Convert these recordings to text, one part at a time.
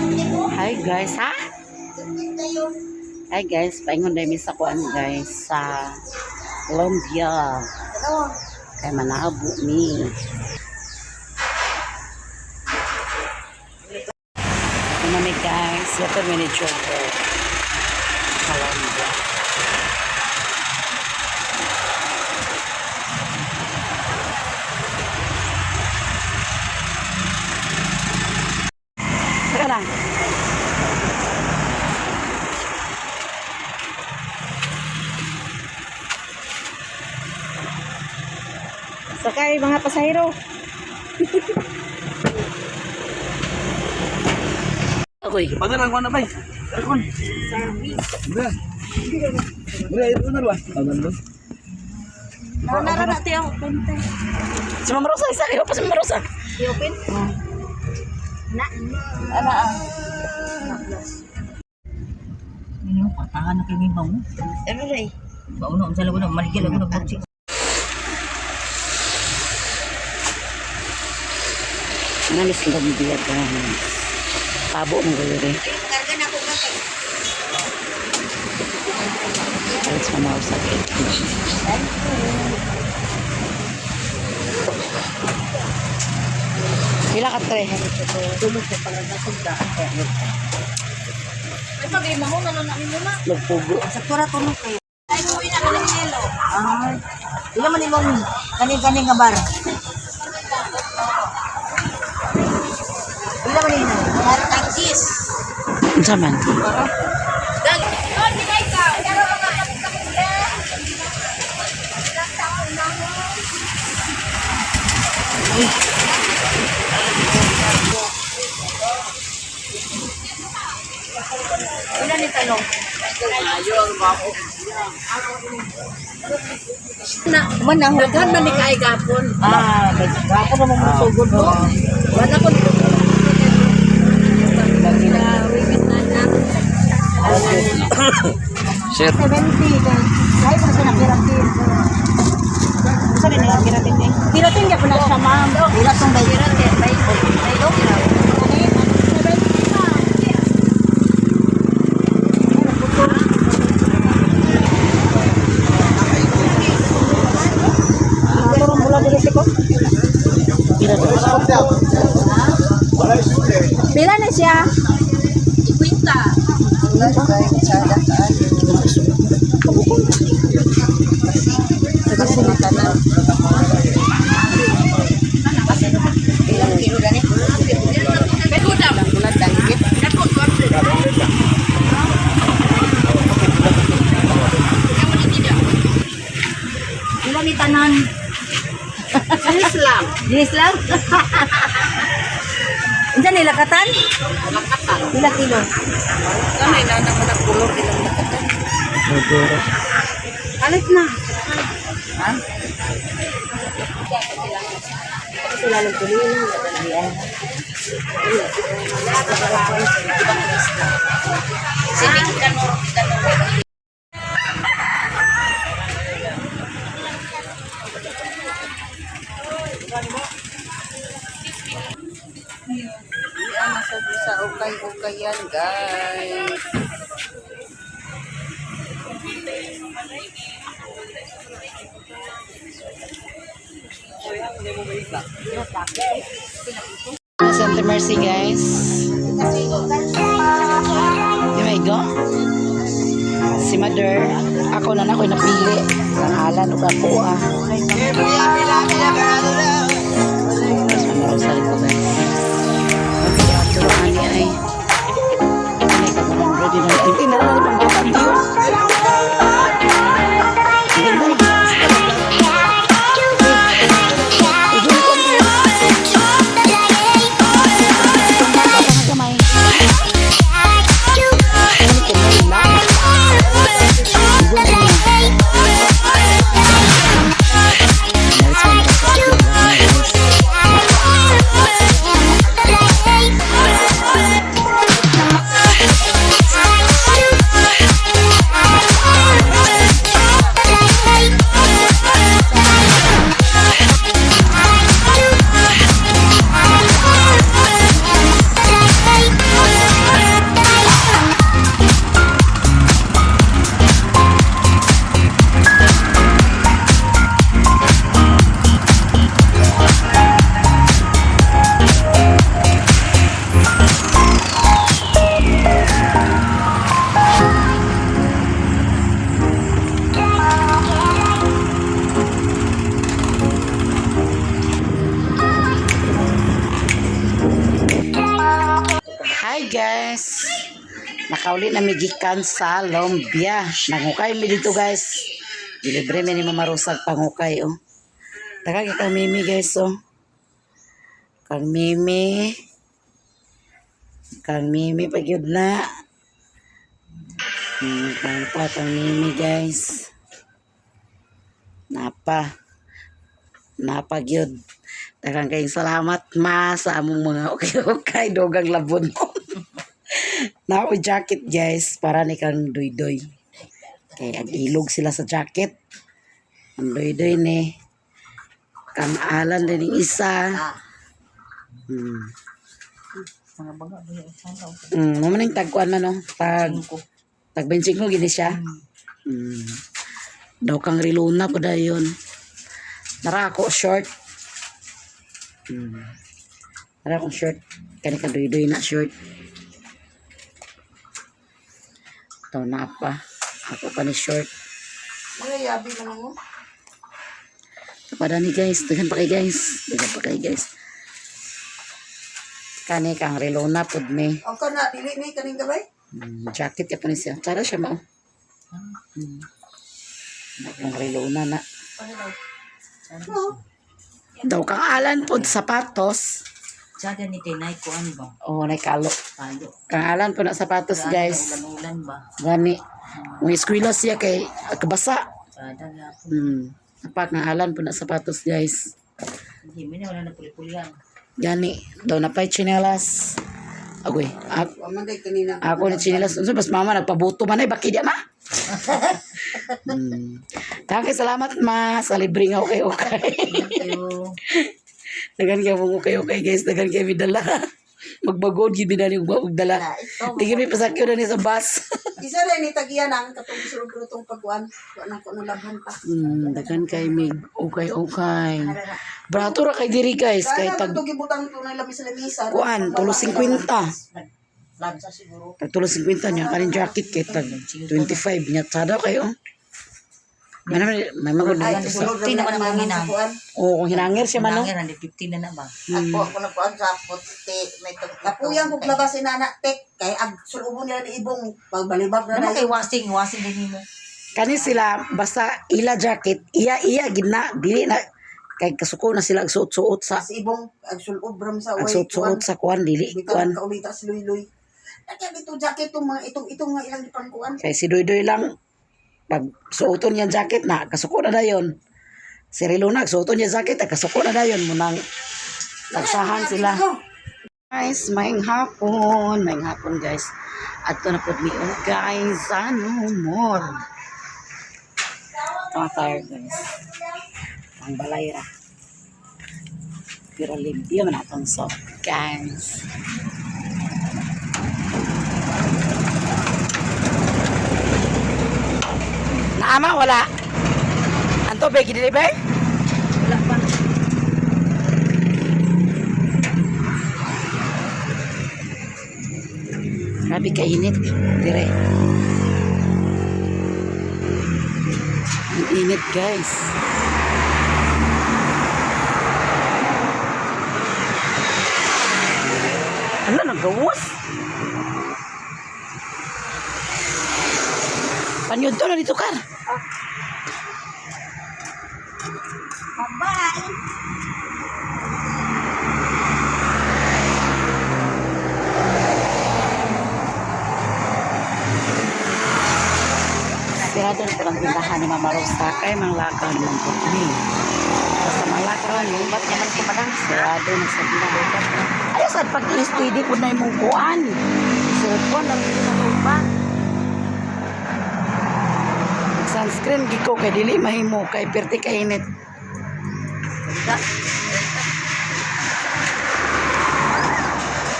Hi guys, ha? Hi guys, paingon dahil mi sa kuan guys sa Colombia. Kay manabo mi. Ito na mi guys, ito mi ni Jobo. Colombia. Saka na. Sakay mga pasahero. Agoy. Pagdarang ko na bay. Aircon. Service. Mura, aircon na ba? Ano ba? Nara na tiyo, open. Si Ma'am Rosa, isa kayo pa si Ma'am Rosa. I-open? Na. Ana ah. Ano, patahan na kami bango. Ano ray? Bauno, ang salago na, maligyan ako ng butsi. Namis Colombia guys. Pabo mo gawin. Karga na ko kay. Alis Ma'am Rosa. Pila ka tre? Tulog ko pala na sugdaan. Ay pag mo ano na nimo na. Nagpugo. Sakto ra tulog kayo. Ay kuwi na ka ng yelo. Ay, ila man imong kaning-kaning nga bar. Ila man ina. Para tangkis. Unsa man? Dag. Oh, di ba ikaw? Pero ka Ila ni talong. Na, Man ang daghan man ni kay gapon. Ah, gapon na mo sugod mo. Wala ko. Na Share. 70 kay kay mo sa keratin. Usa ni nga keratin eh. Keratin gyud na siya, ma'am. Ila tong bay. Keratin, bay bay lo. Turong mula diri ko. Pila na siya? Ikwinta. Pila ni tanan? Dinis lang. Dinis lang? Unsa ni lakatan? Lakatan. Pila kilo? Ano ina na mo nagkulor ilang lakatan. Alit na. Ha? Sila lang tuloy na. Sinig kanor kanor. Iyan nasa sa ukay-ukay yan, guys. Santa Mercy guys. Here we go. Si Mother, ako na na ako'y napili. Pangalan ug ako ah. Tapos Mama Rosa rin ko guys. Pero ani ay. Ani ka 100 din ang hindi na lang pang bata Diyos. Ang ganda. Bata nga gamay. Ano ko may lang. Guys, Mama Rosa, guys. Hi guys! Nakauli na mi gikan sa Lumbia. Nangukay mi dito, guys. Dilibre mi ni Mama Rosag pangukay, oh. Taka kay kang Mimi, guys, oh. Kang Mimi. Kang Mimi pag yun na. Kang pa kang Mimi, guys. Napa. Napa gyud. Daghang kayong salamat, ma, sa among mga okay-okay dogang labon mo. Nao jacket, guys, para ni kang doy-doy. Kay ang ilog sila sa jacket. Ang doy-doy ni. Kang Alan din yung isa. Mga baga ba yung sana? Mo man yung tagkuan man, no. Tag tag 25 gini siya. Daw kang riluna po dayon. Nara ako short. Nara akong short. Kani ka doy-doy na short. Ito na pa. Ako pa ni short. Mga yabi naman mo. Ito ni, guys. Daghan pa kay, guys. Daghan pa kay, guys. Kani kang relona pud ni. Ang kana dili ni kaning gabay. Jacket ya pa ni siya. Tara siya mao. Kang relona na. No. Daw kang alan pod sapatos. Sada ni Tinay kuan ba? Oh, nay kalo. Palo. Kang alan po na sapatos, guys. Ulan-ulan ba? Gani. Ang eskwela siya kay kabasa. Sada na po. Napak ng alan po na sapatos, guys. Hindi mo na wala na puli-pulihan. Gani. Daw na pa'y tsinelas. Agoy. Wa man day kanina. Ako ni tsinelas. Unsa bas mama nagpabuto man ay baki di ma. Daghang salamat, ma, sa libre nga okay okay. Thank you. Dagan kay mo okay okay, guys, dagan kay mi dala. Magbagod gid mi dali og dala. Di mi pasakyo na ni sa bus. Isa rin ni tagiyan ang katong sulod tong pagkuan. Wa na ko nalabhan pa. Dagan kay mig okay okay. Brato ra kay diri, guys, kay Kaya tag tag gibutang tunay labi sa lamisa. kuan tulo 50. Lansa siguro. Tag tulo 50 niya kaning jacket kay tag 25 niya sada kayo. May naman may magod Ay, dito sa. sulod 15 naman ang sa kuan. Oo, kung hinangir siya man, no. Nangir, 15 na na ba? Ako, ako nagkuhan sa puti, may tag- Napuyang kog labas si Nana Tek kay ag sulubon nila ni Ibong pagbalibag na Naman na. kay wasing, wasing din mo. Kani sila basta ila jacket, iya iya gid na dili na kay kasuko na sila og suot-suot sa Si Ibong ag sulob ram sa ang way. suot-suot sa kuan dili kuan. Bitan kaulita si Luy-Luy. Kaya dito jacket tong mga itong itong nga ilang gipangkuan. Kay si Doy lang pag suoton niya ang jacket na kasuko na dayon. Si Riluna suoton niya jacket na kasuko na dayon munang tagsahan sila. Guys, maing hapon, maing hapon, guys. Adto na pud mi, oh, guys, ano more. Tawa tayo, guys. Ang balay ra. Pero limpyo man atong soft, guys. Naama wala. Anto be gidili be? Wala pa. Grabe ka init dire. Ang init, guys. Ano nagawas? Panyod to na dito kar. Bye-bye! Sirado na palang tindahan ni Mama Rosa kay manglakaw naman po kami. Basta manglakaw ni, Ba't naman ko madang? sirado na sa tindahan. Ayaw sad pag steady po na imong kuan. Cellphone ang pinatulpa. Sunscreen gid ko kay dili mahimo kay perti ka init.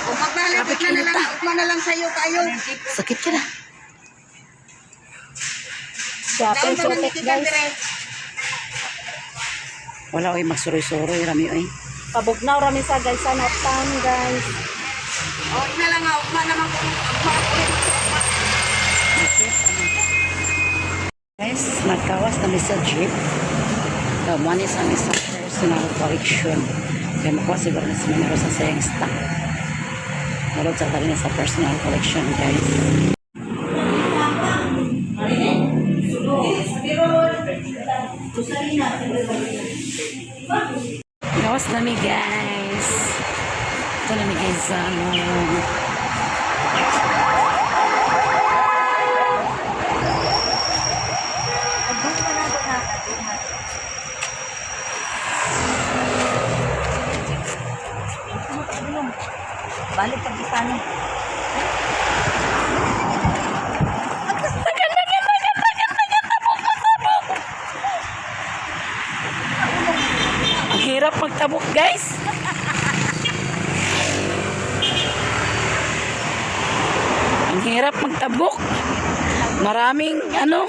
O magbalik na lang, ugma na lang sayo kayo. Sakit ka na. Daon pa man gikan dire. Wala oy magsuroy-suroy rami oy. Pabugnaw rami sa guys sa North Town, guys. O ina lang nga ugma naman ko ugma ulit. Guys, nagkawas na mi sa jeep. The one is ang isang personal collection. Kaya makuha siguro na si Mama Rosa sa iyang stock. Sulod sa tayo sa personal collection, guys. Gawas na mi, guys. Ito na mi, guys, sa ano. Balik pag isano. Ang hirap magtabok, guys. Ang hirap magtabok. Maraming ano.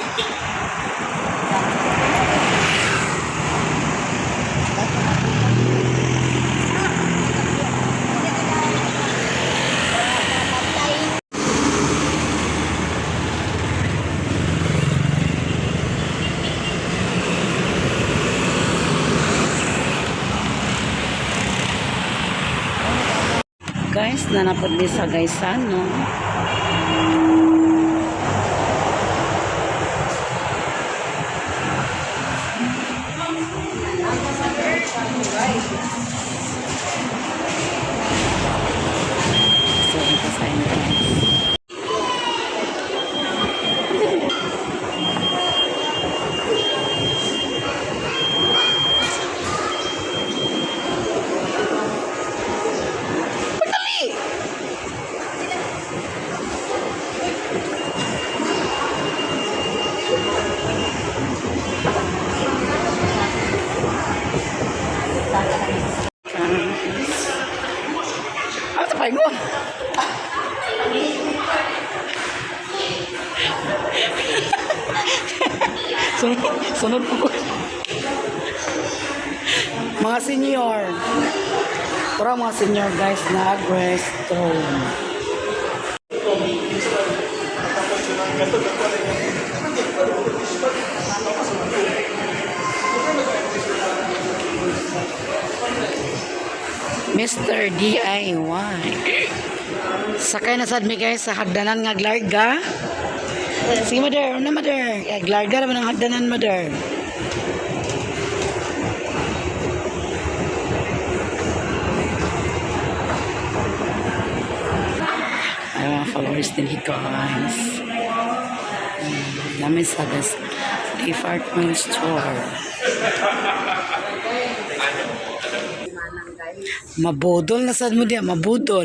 Guys, nanapod mi sa Gaisano. So, ito sa inyo, guys. Dali! Guys. Ano sa paingon? Sunod, sunod po ko. Mga senior. Pero mga senior guys, nag-restroom. Mr. DIY. Sakay na sad mi guys sa hagdanan nga glarga. Sige mother, una mother. Eh, glarga naman ang hagdanan mother. Ay, mga followers din hi guys. Namin sa guys, department store. Mabudol na sad mo diya, mabudol.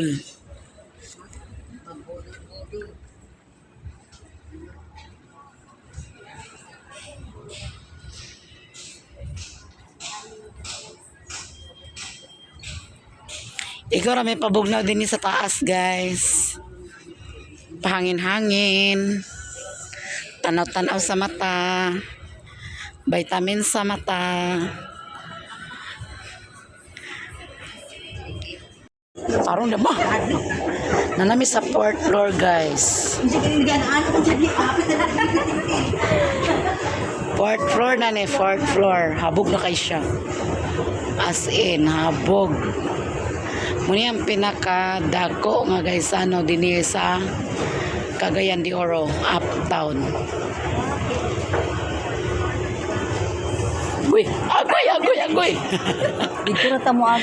Ikaw ra may pabugnaw din ni sa taas, guys. Pahangin-hangin. Tanaw-tanaw sa mata. Vitamin sa mata. Parang na ba? Nanami sa fourth floor, guys. Fourth floor na ni, fourth floor. Habog na kay siya. As in, habog. Muna ang pinakadako nga guys, ano, dinhi sa Cagayan de Oro, uptown. Uy, agoy, agoy, agoy. Dito na tamuan.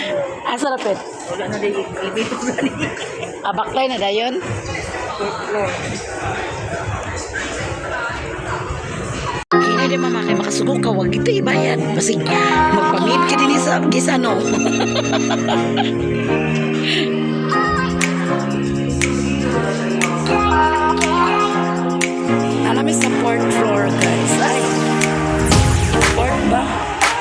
Asa rapit? Wala na dahil elevator na ni. Abaklay na dayon. Hina di mama kay makasugo ka wag kita ibayad. Basig magpamit ka din sa gisano. Alam sa fourth floor guys. Ay. Fourth ba? Ay.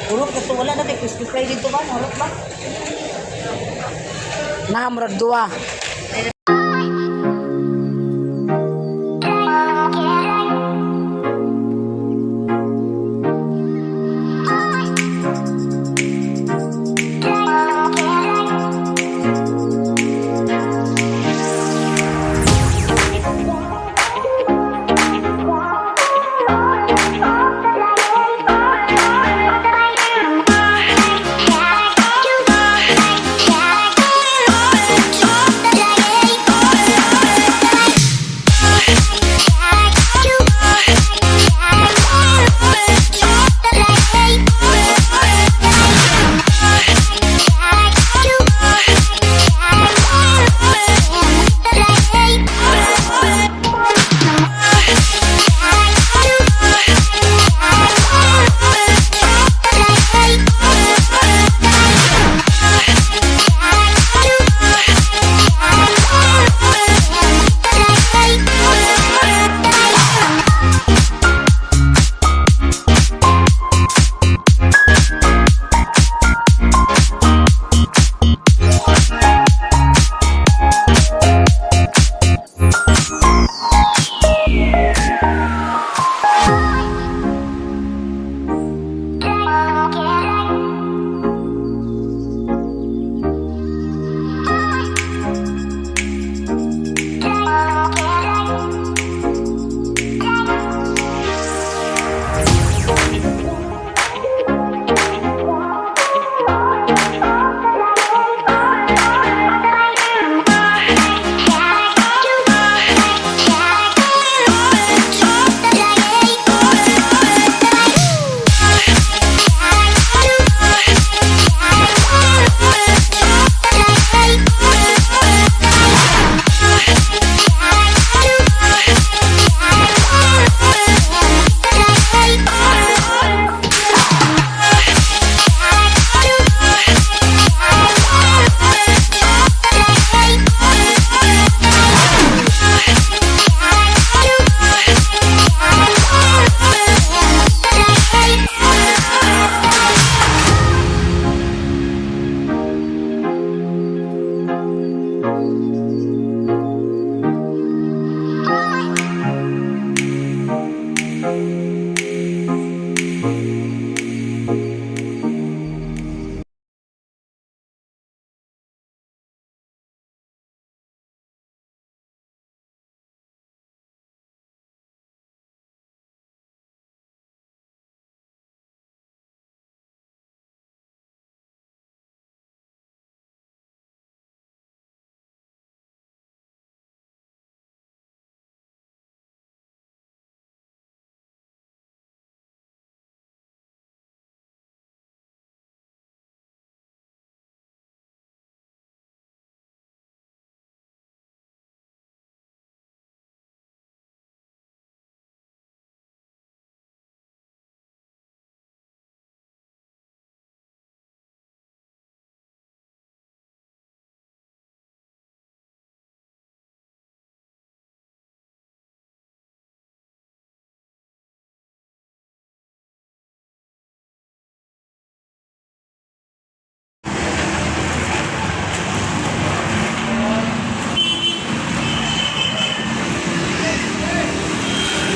Urok na to, wala na kay crispy fry dito ba? Urok ba? Nahamurag duwa.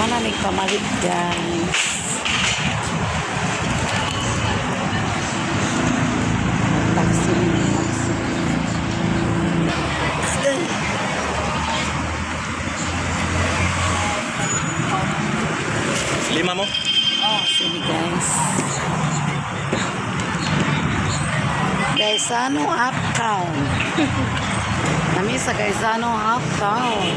Manamig pamalit, guys. Taxi, taxi. Lima mo? Sige, guys. Gaisano Uptown. Nami sa Gaisano Uptown.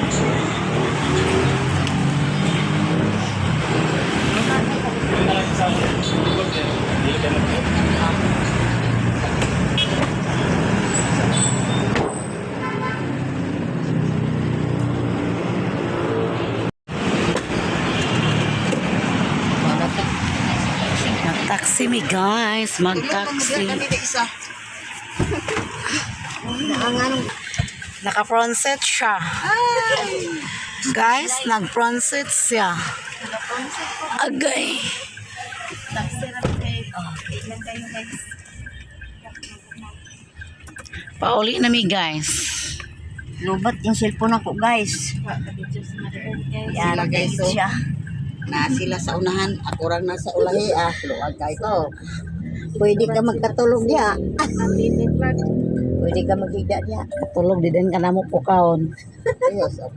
Mag-taxi mi, guys. Mag-taxi. Isa. Naka-front seat siya. Guys, nag-front seat siya. Agay. Lang kayo, guys. Pauli na mi, guys. Lubat yung cellphone ako, guys. Yan, Sila, guys, oh. siya. Na sila sa unahan, ako rang nasa ulahi ah. Luwag ka ito. Pwede ka magkatulog niya. Pwede ka maghiga niya. Katulog di din ka na mo pukaon. Ayos. Oh.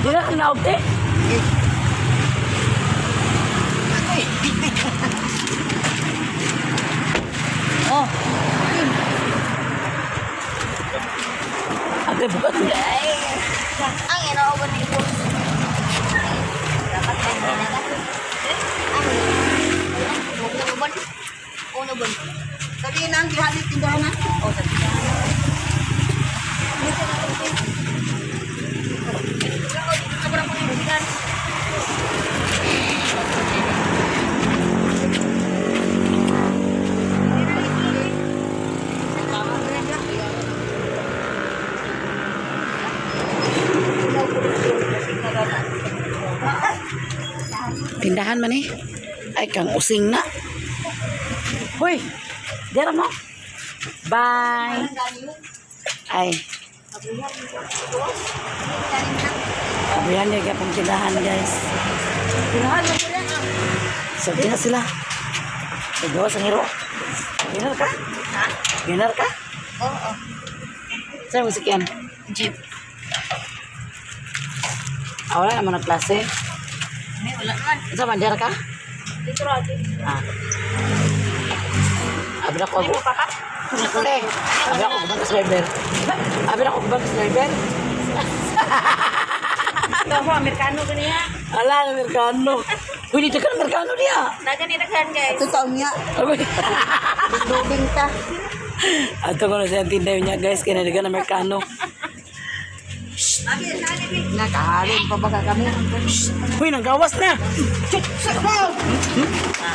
Wala kang naog, te. Oh. Ate, bukat mo. Ang inaubot ni ko. Dapat ay dapat. Ang uno bon. Uno bon. Sabihin na ang gihalit tindahan na. Oh, sa tindahan. Tindahan man eh. Ay, kang using na. Hoy, dira mo. Bye. Ay. Abuyan niya pang tindahan, guys. So, di na sila. Nagawa sa hero. Ginar ka? Ginar ka? Oo. Saan mo sikyan? Jeep. Ah, wala naman ang klase. May wala man. Sa bandera ka? Dito ra Ah. Abi na ko ako. Te, abi ako gubantas driver. Abi na ako gubantas driver. Ito ako, Amerikano ko niya. Ala, Amerikano. Uy, dito ka na Amerikano niya. Naga ni daghan, guys. Ito taon niya. Agoy. Dubing ta. Ato ko na siya tindayo niya, guys. Kaya naligan Amerikano. Nakahalin pa baka kami. Uy, nanggawas na.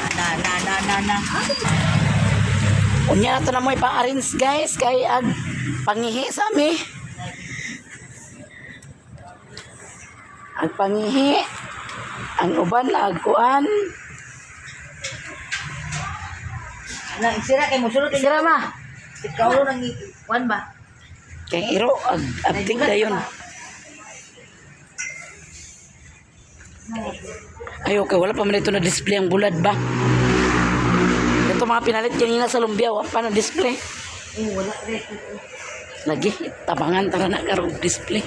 Na na na na na. Unya na to na mo ipa-arrange, guys. Kay ag pangihi sa ami. Ang pangihi. Ang uban, agkuan. Na sira kay mo sulod. Sira ma. Ikaw ro nang kuan ba? Kay iro, ag abtik na yun. Ay, okay. Wala pa man ito na display ang bulad ba? Ito mga pinalit kanina sa lumbia, wala pa na display. Eh wala rin. Lagi, tabangan tara na karong display.